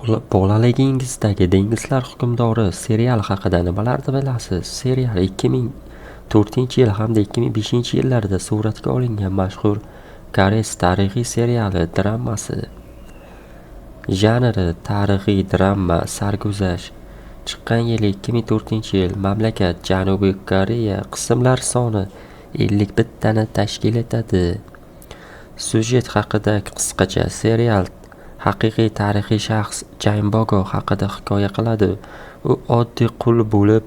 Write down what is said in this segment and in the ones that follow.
Bolaligingizdagi Dengizlar hukmdori seriali haqida nimalarni bilasiz? Serial 2004-yil hamda 2005-yillarda suratga olingan mashhur koreys tarixiy seriali dramasi. Janri tarixiy drama, sarguzasht. Chiqqan yili 2004-yil, mamlakat Janubiy Koreya, qismlar soni 51 tani tashkil etadi. Syujet haqida qisqacha: serial haqiqiy tarixiy shaxs Chang Bogo haqida hikoya qiladi. U oddiy qul bo'lib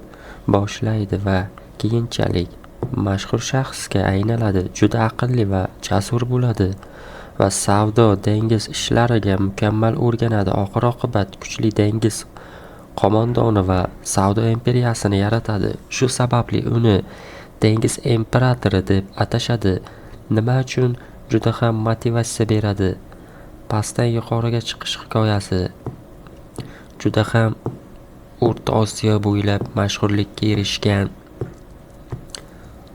boshlaydi va keyinchalik mashhur shaxsga aylanadi. Juda aqlli va jasur bo'ladi va savdo, dengiz ishlariga mukammal o'rganadi. Oxir-oqibat kuchli dengiz qo'mondoni va savdo imperiyasini yaratadi. Shu sababli uni dengiz imperatori deb atashadi. Nima uchun juda ham motivatsiya beradi. Pastdan yuqoriga chiqish hikoyasi juda ham O'rta Osiyo bo'ylab mashhurlikka erishgan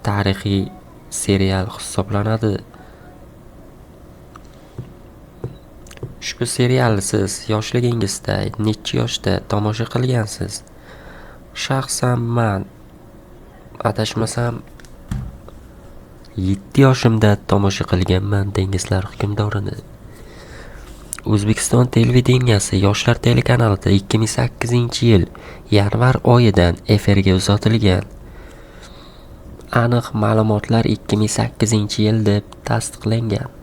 tarixiy serial hisoblanadi. Ushbu serialni siz yoshligingizda necha yoshda tomosha qilgansiz? Shaxsan man adashmasam 7 yoshimda tomosha qilganman Dengizlar hukmdorini. O'zbekiston televideniyasi Yoshlar telekanalida 2008-yil yanvar oyidan efirga uzatilgan. Aniq ma'lumotlar 2008-yil deb tasdiqlangan.